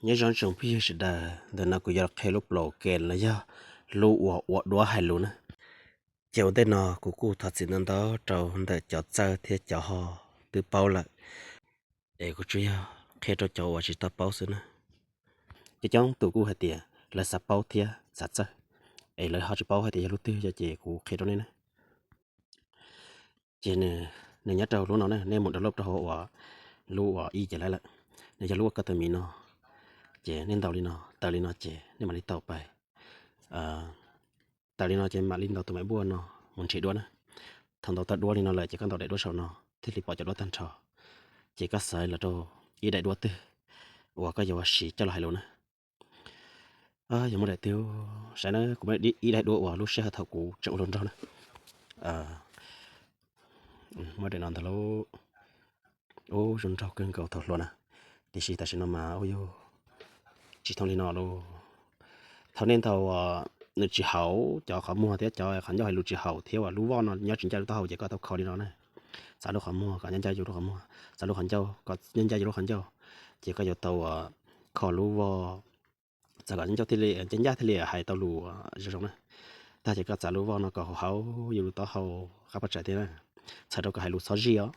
Nyob zoo tsoom phooj ywg sawv daws, ntawm no kuv yuav qhia lub play game los yog lub uas ua duab hais lus na. Ces ua ntej no kuv kuj thov txim ntau ntau rau ntawm cov txawj thiab cov ho twb paub lawm, es kuv tsuas yog qhia rau cov uas tsis tau paub xwb na. Coob coob tus kuj hais tias lawv xav paub thiab xav txawj, es lawv ho tsis paub hais tias yog lub twg, ces kuv qhia rau nej na. Ces nws nyob rau lub no na, nej mus download rau hauv uas lub uas ib ces lawm, nws yog lub uas koj tau mis no. Ces nej ntaus li no, tawm li no ces nej mam li tau pais, tawm li no ces mam li ntaus tus maim npuaj no mus nrhiav duab na. Thaum ntaus tau duab li no lawm ces koj ntaus daim duab saum no thiaj li pom cov duab tag nrho. Ces koj xaiv los rau ib daim duab twg uas koj yuav siv coj los hais lus na. Yog muaj daim twg, saib na, kuv muaj ib daim duab uas lub sij hawm thaum kuv tseem ua hluas nraug na. Muaj daim no ntag lauj. Ub, zoo nraug kawg nkaus thaum hluas na, tiam sis tam sim no mas ub yuj, tsis thooj li no lauj. Thaum nej ntaus nws tsis haum, cov qhov muag thiab cov qhov ncauj hais lus tsis haum thiab uas lub voj no nyob tsis ncaj lub taub hau ces koj tau kho li no na. Txav lub qhov muag kom nyob ncaj yus lub qhov muag, txav lub qhov ncauj kom nyob ncaj yus lub qhov ncauj, ces koj yuav tau uas kho lub voj, txav kom nyob ncaj thiaj li, ncaj ncaj thiaj li hais tau lus zoo zoo na. Tag ces koj txav lub voj no kom haum haum yus lub taub hau qab paj tsaim thiab na, txhawm rau kom hais lus txhob zij os.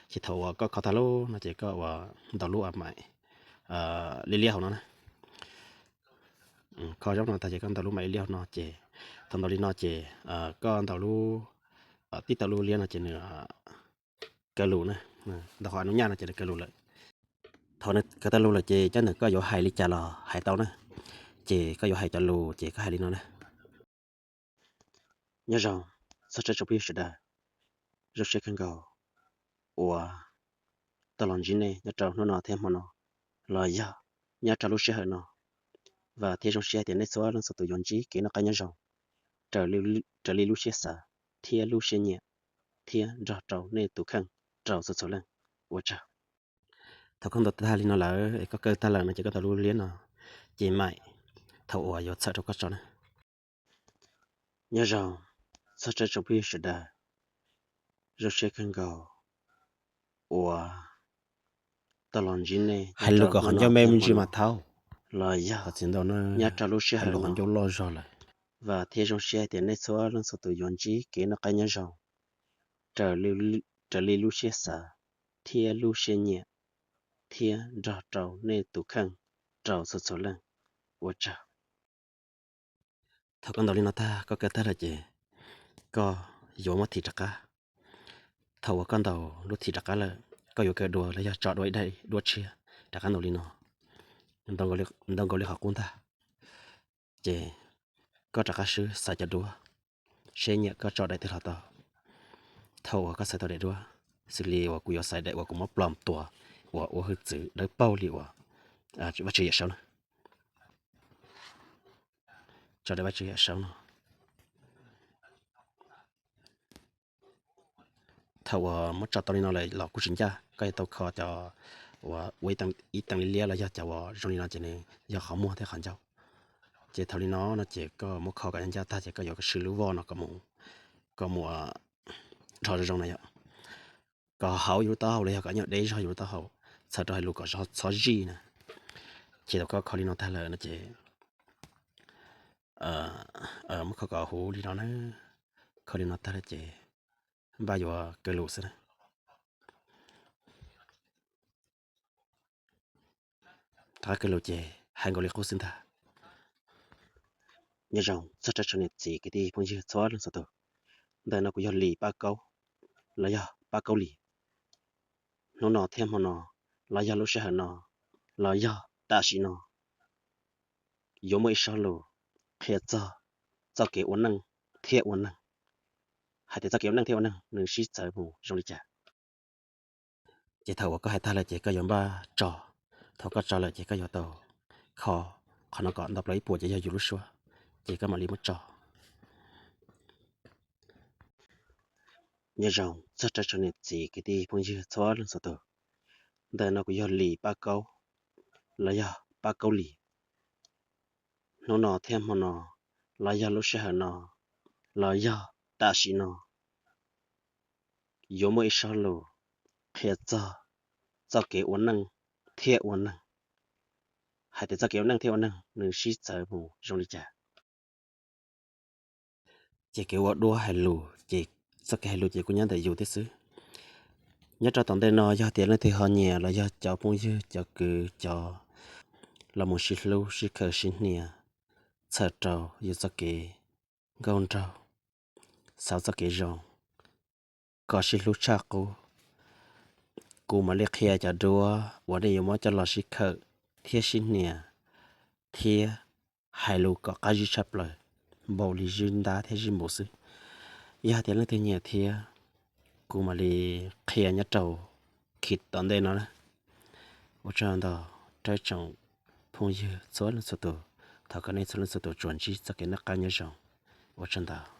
Ces thaum uas koj kho tag lub no ces koj uas ntaus lub a maim liab liab hauv no na. Kho zaub no tag ces koj ntaus lub maim liab liab hauv no ces, thaum ntaus li no ces koj ntaus lub, tib tau lub liab no ces nws kaw lus na, ntaus qhov a nub nyaj no ces nws kaw lus lawm. Thaum nws kaw tau lus lawm ces cov ntawm koj yuav hais li cas los hais tau na. Ces koj yuav hais cov lus ces koj hais li no na. Nyob zoo, txog rau tsoom phooj ywg sawv daws, zoo siab kawg nkaus uas tau los ntsib nej nyob rau hnub no thiab hmo no, los yog nyob rau lub sij hawm no. Vam thiab zoo siab hais tias nej txhua leej txhua tus yuav ntsib kev noj qab nyob zoo raws li lub siab xav thiab lub siab nyiam, thiab nrog rau nej tus kheej rau txhua txhua leej. Ua tsaug. Thaum koj ntaus tag li no lawm es koj kaw tag lawm no ces koj ntaus lub liab no, ces maim thaum uas yuav txhawm rau koj tso na. Nyob zoo, txog rau tsoom phooj ywg sawv daws, zoo siab kawg nkaus uas tau los ntsib nej. Hais lus kom qhov ncauj me me ntsis mas thaub, los yog txiv ntau na, nyob rau lub sij hawm qhov ncauj loj zog lawm. Vam thiab zoo siab hais tias nej txhua leej txhua tus yuav ntsib kev noj qab nyob zoo raws li lub siab xav thiab lub siab nyiam, thiab nrog rau nej tus kheej rau txhua txhua leej. Ua tsaug. Thaum koj ntaus li no tag, koj kaw tag lawm ces koj yuav muab thim rov qab. Thaum uas koj ntaus lub thim rov qab lawm, koj yuav kaw dua los yog tso dua ib daim duab tshiab rov qab ntaus li no, ntau nkaus li qhov qub ntag. Ces koj rov qab swb xaiv cov duab, seb nyiam koj tso daim twg los tau. Thaum uas koj xaiv tau daim duab, xws li uas kuv yuav xaiv daim uas kuv muab plom tuas uas ua hwj txwv dawb paug li uas Vaj Tswv Yawm Saub no. Tso daim Vaj Tswv Yawm Saub no. Thaum uas muab tso tau li no lawm los kuj tsis ncaj, koj yuav tau kho cov uas ua ib teev liab liab los yog cov uas zoo li no ces nws yog qhov muag thiab qhov ncauj. Ces thaum li no no ces koj muab kho kom ncaj tag ces koj yuav swb lub voj no kom mus dhos zoo zoo na yom, kom haum yus lub taub hau los yog kom nyuam deb zog yus lub taub hau, txhawm rau hais lus kom txhob zij na. Ces thaum koj kho li no tag lawm no ces muab kho kom huv li no na. Kho li no tag lawm ces npaj yuav kaw lus xwb na. Rov qab kaw lus ces hais nkaus li qub xwb ntag. Nyob zoo txog rau tsoom niam txiv kwv tij phooj ywg txhua leej txhua tus. Ntawm no kuv yog Lis Paj Kaub, los yog Paj Kaub Lis. Hnub no thiab hmo no, los yog lub sij hawm no, los yog tam sim no, yuav muaj ib sob lus qhia txog txoj kev ua neej thiab ua neeg. Hais tias txoj kev ua neej thiab ua neeg nws sib txawv mus zoo li cas. Ces thaum uas koj hais tag lawm ces koj yuav npaj tso. Thaum koj tso lawm ces koj yuav tau kho qhov no kom nto plaws ib puas ces yog yus lub suab, ces koj mam li muab tso. Nyob zoo txog rau tsoom niam txiv kwv tij phooj ywg txhua leej txhua tus. Ntawm no kuv yog Lis Paj Kaub, los yog Paj Kaub Lis. Hnub no thiab hmo no, los yog lub sij hawm no, los yog tam sim no, yuav muaj ib sob lus qhia txog txoj kev ua neej thiab ua neeg. hais tias txoj kev ua neej thiab ua neeg nws sib txawv mus zoo li cas. Ces kev ua duab hais lus ces, txoj kev hais lus ces kuj nyob ntawm yus thiab xwb. Nyob rau tom ntej no yog tias leej twg ho nyiam los yog cov phooj ywg cov kwv cov los mus sib hlub sib khawm sib hnia, txhawm rau yus txoj kev nkauj nraug, xav txoj kev zoo, kom sib hlub tshaj qub, kuv mam li qhia cov duab uas nej yuav muab coj los sib khawm thiab sib hnia, thiab hais lus kom qab zib tshaj plaws, npaum li zib ntab thiab zib npum xwb. Yog tias leej twg nyiam thiab, kuv mam li qhia nyob rau khi tom ntej no na. Ua tsaug ntau rau tsoom phooj ywg txhua leej txhua tus, thov kom nej txhua leej txhua tus tsuas ntsib txoj kev noj qab nyob zoo. Ua tsaug ntau.